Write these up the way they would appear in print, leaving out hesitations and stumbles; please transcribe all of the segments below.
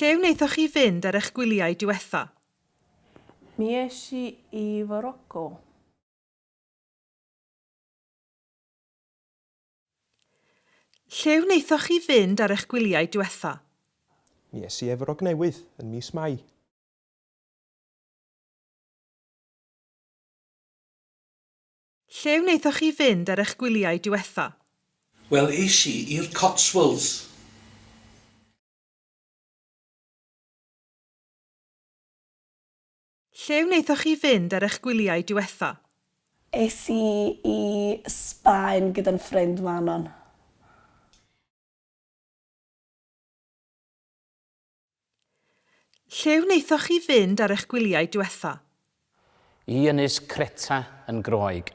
Lle wnaethoch chi fynd ar eich gwyliau diwetha? Mi es i i Forocco. Lle wnaethoch chi fynd ar eich gwyliau diwetha? Mi es i Efrog Newydd yn mis Mai. Lle wnaethoch chi fynd ar eich gwyliau diwetha? Wel, es i i'r Cotswolds. Lle wnaethoch chi fynd ar eich gwyliau diwetha? Es i i Sbaen gyda'n ffrind Manon. Lle wnaethoch chi fynd ar eich gwyliau diwetha? I ynys Creta yn Groeg.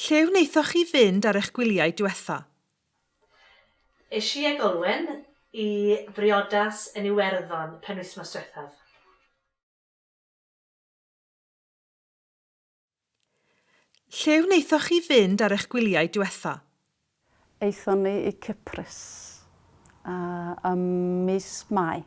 Lle wnaethoch chi fynd ar eich gwyliau diwetha? Es i ag Olwen i briodas yn Iwerddon penwythnos diwethaf. Lle wnaethoch chi fynd ar eich gwyliau diwetha? Aethon ni i Cyprus ym mis Mai.